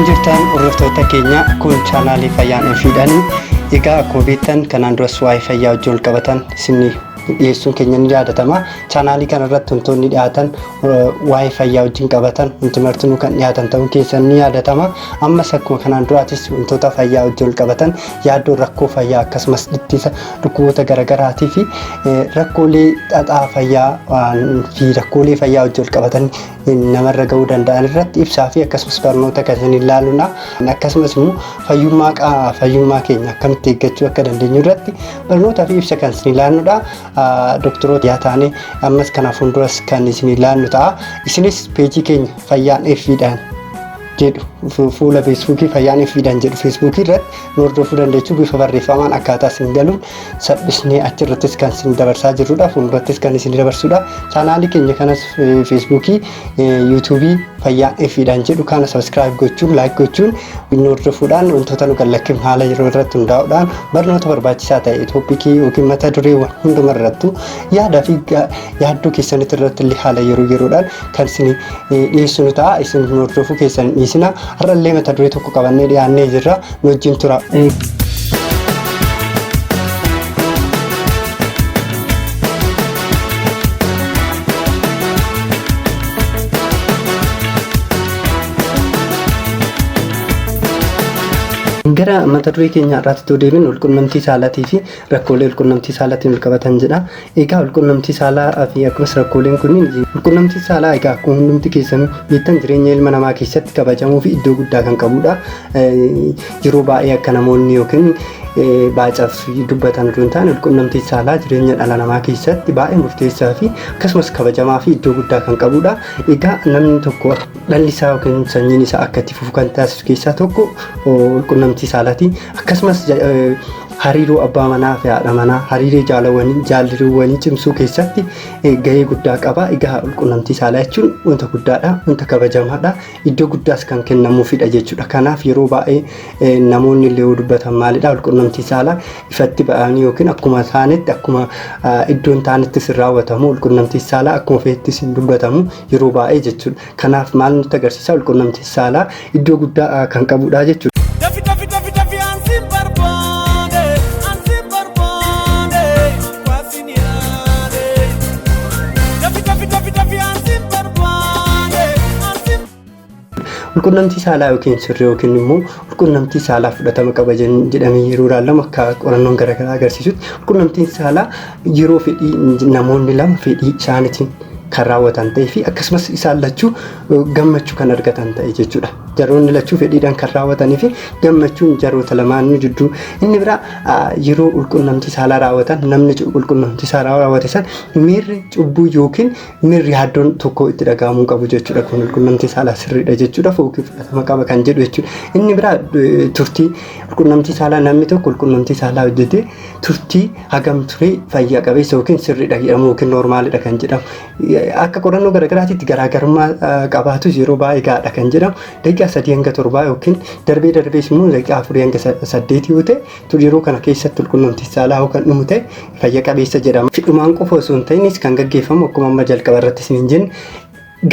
Akkam jirtan hordoftoota keenya, kun chaanaalii Fayyaan Ofiidhaan. Egaa akkuma beektan kanaan duras waa'ee fayyaa wajjin wal qabatan isin dhiyeessuun keenya ni yaadatama. Chaanaalii kana irratti wantoonni dhiyaatan waa'ee fayyaa wajjin qabatan wanti martinuu kan dhiyaatan ta'uun keessan ni yaadatama. Ammas akkuma kanaan duraatis wantoota fayyaa wajjin wal qabatan yaaddoo rakkoo fayyaa akkasumas ittisa dhukkuboota garaagaraatii fi rakkoolee xaxaa fayyaa fi rakkoolee fayyaa wajjin wal qabatan namarra ga'uu danda'an irratti ibsaa fi akkasumas barnoota kan isin ilaaludha. Akkasumas immoo fayyummaa qaamaa fayyummaa keenya akkamitti eeggachuu akka dandeenyu irratti barnootaa fi ibsa kan isin ilaaludha. Doktoroota yaa taane ammas kana fuulduras kan isin ilaallu ta'a. Isinis peejii keenya Fayyaan Effiidhaan jedhu fuula feesbuukii Fayyaan Effiidhaan jedhu feesbuukii irratti nu hordofuu dandeessu. Bifa barreeffamaan akkaataa isin galuun salphisnee achirrattis kan isin dabarsaa jirrudha. Fuuldurattis kan isin dabarsudha. Chaanaalii keenya kanas feesbuukii, yuutuubii Fayyaan Effiidhaan jedhu kana subscribe gochuun, like gochuun nu hordofuudhaan wantoota nu gallakkifnu haala yeroo irratti hundaa'uudhaan barnoota barbaachisaa ta'e tooppikii yookiin mata dureewwan hunduma irrattu yaada fi yaaddoo keessanitti irratti illee haala yeroo yeroodhaan kan isin dhiyeessinu ta'a. Isin nu hordofuu keessan hin dhiisina. Har'allee mata duree tokko qabannee dhiyaannee jirra. Nu wajjin tura. Gara mata duree keenya har'aatti yoo deebinu, walqunnamtii saalaatii fi rakkoolee walqunnamtii saalaatiin wal qabatan jedha. Egaa walqunnamtii saalaa fi akkasumas rakkooleen kunniin, walqunnamtii saalaa egaa akkuma hundumti keessanuu beektan jireenya ilma namaa keessatti kabajamuu fi iddoo guddaa kan qabudha. Yeroo baay'ee akka namoonni yookiin baacaaf dubbatan utuu hin taane, walqunnamtii saalaa jireenya dhala namaa keessatti baay'ee murteessaa fi akkasumas kabajamaa fi iddoo guddaa kan qabudha. Egaa namni tokko dhalli isaa yookiin sanyiin isaa akka itti fufu kan taasisu keessaa tokko walqunnamtii saalaati. Akkasumas hariiroo abbaa manaa fi haadha manaa, hariiroo jaalawwanii jaalliiwwanii cimsuu keessatti gahee guddaa qaba. Egaa walqunnamtii saalaa jechuun wanta guddaadha, wanta kabajamaadha, iddoo guddaas kan kennamuufidha jechuudha. Kanaaf yeroo baay'ee namoonni illee yoo dubbatan maalidha, walqunnamtii saalaa ifatti ba'anii yookiin akkuma taanetti, akkuma iddoon taanettis hin raawwatamu, walqunnamtii saalaa akkuma feettis hin dubbatamu yeroo baay'ee jechuudha. Kanaaf maal nutti agarsiisa? Walqunnamtii saalaa iddoo guddaa kan qabudha jechuudha. Dafi dafi dafi dafi, ansin barbaade, ansin barbaade, waasin yaade. Dafi dafi dafi dafi, ansin barbaade, ansin. Walqunnamtii saalaa yookiin sirrii yookiin immoo walqunnamtii saalaa fudhatama qaba jedhamee yeroo ilaalamu, akka qorannoon garaagaraa agarsiisutti, walqunnamtiin saalaa yeroo fedhii namoonni lama fedhii isaaniitiin kan raawwatan ta'ee fi akkasumas isaan lachuu gammachuu kan argatan ta'e jechuudha. Jaroonni lachuu fedhiidhaan kan raawwatanii fi gammachuun jaroota lamaanuu jidduu. Inni biraa yeroo walqunnamtii saalaa raawwatan namni walqunnamtii saalaa raawwate san miirri cubbuu yookiin miirri yaaddoon tokko itti dhaga'amuu qabu jechuudha. Kun walqunnamtii saalaa sirriidha jechuudha. Yookiin fudhatama qaba kan jedhu jechuudha. Inni biraa turtii walqunnamtii saalaa, namni tokko walqunnamtii saalaa hojjetee turtii hagam turee fayyaa qabeessa yookiin sirriidha jedhamu yookiin noormaalidha kan jedhamu. Akka qorannoo garaagaraatitti garaagarummaa qabaatus, yeroo baay'ee gaadha kan jedhamu daqiiqaa 3 hanga 7 yookiin darbee darbees immoo daqiiqaa 4 hanga 8 yoo ta'e, yeroo kana keessatti walqunnamtii saalaa yoo kan dhumu ta'e fayya qabeessa jedhama. Fedhumaan qofa osoo hin ta'inis kan gaggeeffamu, akkuma amma jalqaba irratti isin hin jenne,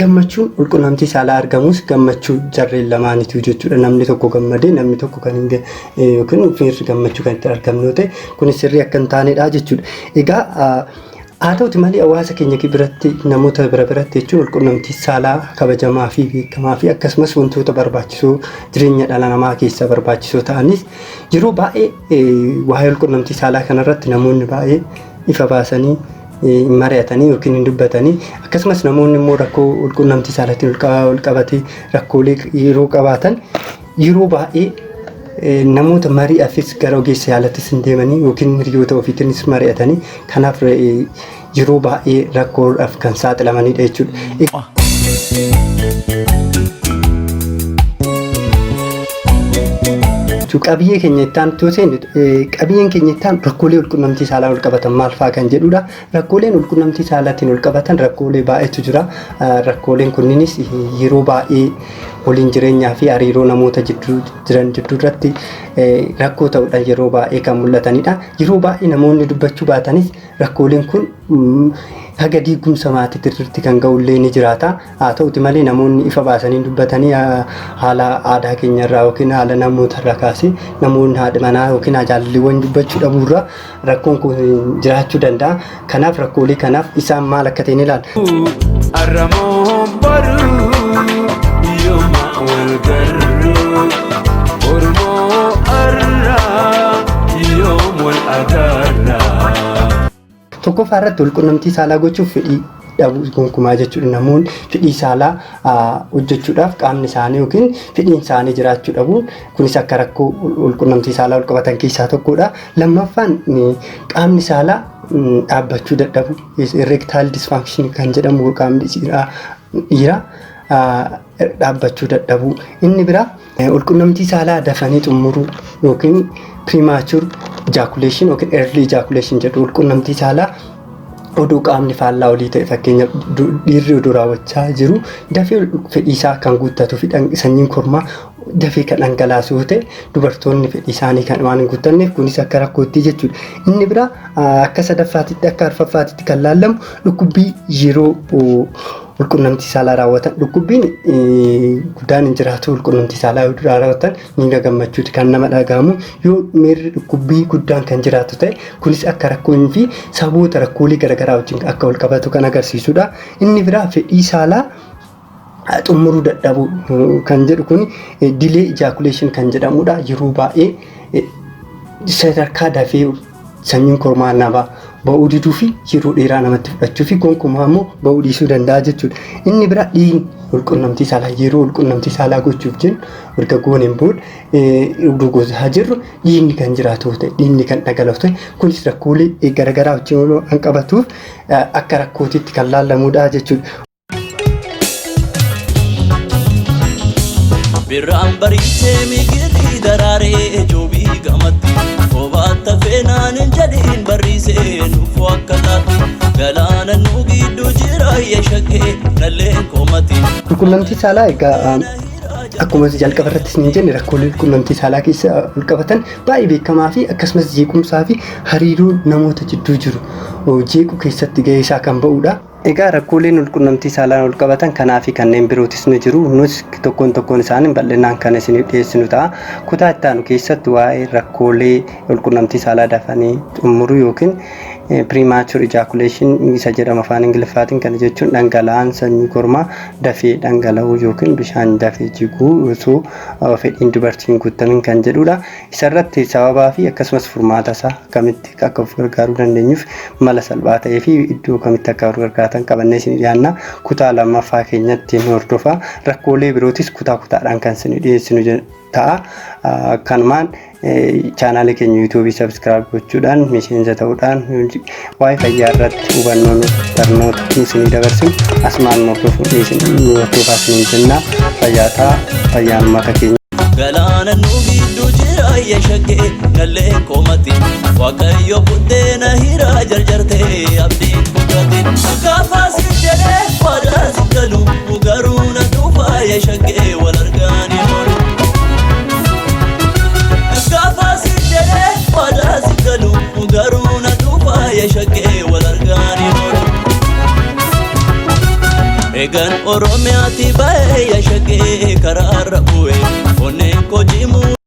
gammachuun walqunnamtii saalaa argamus gammachuu jarreen lamaaniitu jechuudha. Namni tokko gammadee namni tokko kan hin yookiin miirri gammachuu kan itti argamnu yoo ta'e, kunis sirrii akka hin taanedha jechuudha. Egaa haa ta'uti malee, hawaasa keenya biratti, namoota bira biratti jechuun, walqunnamtii saalaa kabajamaa fi beekamaa fi akkasumas wantoota barbaachisoo jireenya dhala namaa keessaa barbaachisoo ta'anis, yeroo baay'ee waa'ee walqunnamtii saalaa kanarratti namoonni baay'ee ifa baasanii hin mari'atanii yookiin hin dubbatanii. Akkasumas namoonni immoo rakkoo walqunnamtii saalaatiin wal qabatee rakkoolee yeroo qabaatan, yeroo baay'ee namoota mari'aafis gara ogeessa yaalattis hin deemanii yookiin hiriyoota ofiitiinis mari'atanii. Kanaaf yeroo baay'ee rakkoodhaaf kan saaxilamanidha jechuudha. Qabiyyee keenya itti aanutti yoo seenne, qabiyyeen keenya itti aanu rakkoolee walqunnamtii saalaa wal qabatan maal fa'aa kan jedhudha. Rakkooleen walqunnamtii saalaatiin wal qabatan rakkoolee baay'eetu jira. Rakkooleen kunniinis yeroo baay'ee waliin jireenyaa fi hariiroo namoota jidduu jiran jidduu irratti rakkoo ta'uudhaan yeroo baay'ee kan mul'atanidha. Yeroo baay'ee namoonni dubbachuu baatanis rakkooleen kun haga diigumsa maatii irratti kan ga'ullee ni jiraata. Haa ta'uti malee, namoonni ifa baasanii dubbatanii haala aadaa keenyarraa yookiin haala namootarraa kaasee namoonni haadha manaa yookiin jaalalliiwwan dubbachuu dhabuurraa rakkoon kun jiraachuu danda'a. Kanaaf rakkoolee kanaaf isaan maal akka ta'e ni ilaalla. Arramoo baruu yooma wal garuu, Oromoo arraa yoom wal agarraa. Tokkoffaa irratti, walqunnamtii saalaa gochuuf fedhii dhabuu gonkumaa jechuudha. Namoonni fedhii saalaa hojjechuudhaaf qaamni isaanii yookiin fedhiin isaanii jiraachuu dhabuun kunis akka rakkoo walqunnamtii saalaa wal qabatan keessaa tokkodha. Lammaffaan, qaamni saalaa dhaabbachuu dadhabu, erectile dysfunction kan jedhamu, qaamni dhiiraa dhaabbachuu dadhabuu. Inni biraa, walqunnamtii saalaa dafanii xumuruu yookiin premature ejaculation yookiin early ejaculation jedhu, walqunnamtii saalaa oduu qaamni faallaa olii ta'e, fakkeenyaaf dhiirri oduu raawwachaa jiru dafee fedhii isaa kan guuttatuu fi sanyiin kormaa dafee kan dhangalaasu yoo ta'e, dubartoonni fedhii isaanii kan waan hin guuttanneef kunis akka rakkootti jechuudha. Inni biraa, akka sadaffaatitti, akka arfaffaatitti kan laallamu, dhukkubbii yeroo walqunnamtii saalaa raawwatan. Dhukkubbiin guddaan hin jiraatu. Walqunnamtii saalaa yoo raawwatan miira gammachuuti kan nama dhaga'amu. Yoo miirri dhukkubbii guddaan kan jiraatu ta'e, kunis akka rakkoo fi sababoota rakkoolee garaagaraa wajjin akka wal qabatu kan agarsiisudha. Inni biraa, fedhii saalaa xumuruu dadhabuu kan jedhu kun delayed ejaculation kan jedhamudha. Yeroo baay'ee sadarkaa dafee sanyiin kormaa namaa ba'uu diduu fi yeroo dheeraa namatti fudhachuu fi gonkumaa immoo ba'uu dhiisuu danda'a jechuudha. Inni biraa, dhiigni walqunnamtii saalaa yeroo walqunnamtii saalaa gochuuf jennu, erga gooneen booda erga gochaa jirru dhiigni kan jiraatu ta'e, dhiigni kan dhangala'u ta'e, kunis rakkoolee garaagaraa wajjin waan qabatuuf akka rakkootitti kan laallamudha jechuudha. Birraan bariisee migirri daraaree joobii gamatti kophaatti feenaan hin jedhiin barriisee nufu akka taate galaana nu gidduu jira yeshaggee nalleen komati. Walqunnamtii saalaa egaa akkuma jalqaba irratti isin jenne, rakkoolee walqunnamtii saalaa keessa wal qabatan baay'ee beekamaa fi akkasumas jeequmsaa fi hariiroo namoota jidduu jiru jeequu keessatti gahee isaa kan ba'udha. Egaa rakkooleen walqunnamtii saalaan wal qabatan kanaa fi kanneen birootis ni jiru. Nus tokkoon tokkoon isaanii bal'inaan kan isiniif dhiyeessinu ta'a. Kutaa itti aanu keessatti waa'ee rakkoolee walqunnamtii saalaa dafanii xumuruu yookiin premature ejaculation isa jedhama afaan Ingiliffaatiin, kana jechuun dhangala'aan sanyii kormaa dafee dhangala'uu yookiin bishaan dafee jiguu osoo fedhiin dubartiin guutamin kan jedhudha. Isarratti sababaa fi akkasumas furmaata isaa, akkamitti akka of gargaaruu dandeenyuuf mala salphaa ta'ee fi iddoo kamitti akka of gargaartan qabannee isin dhiyaanna. Kutaa lammaffaa keenyatti nu hordofaa. Rakkoolee birootis kutaa kutaadhaan kan isin dhiyeessinu ta'a. Kanumaan chaanaalii keenya yuutuubii subscribe gochuudhaan miseensa ta'uudhaan waa'ee fayyaa irratti hubannoo barnoota isinii dabarsinu asumaan hordofuun isin hordofaa isiniin jenna. Fayyaa ta'a, fayyaan uummata keenya. Galaana nu gidduu jira yeshaggee nalleen komati Waaqayyo buddeena hiraa jarjartee abdiin kutati gaafa si jedhee waadaa si galu garuu na dhufa yeshaggee wal argaanii oolu. Gaafa si jedhee waadaa si galu garuu na dhufa yeshaggee wal argaanii oolu. Egaan Oromiyaatti ba'ee yeshaggee karaa.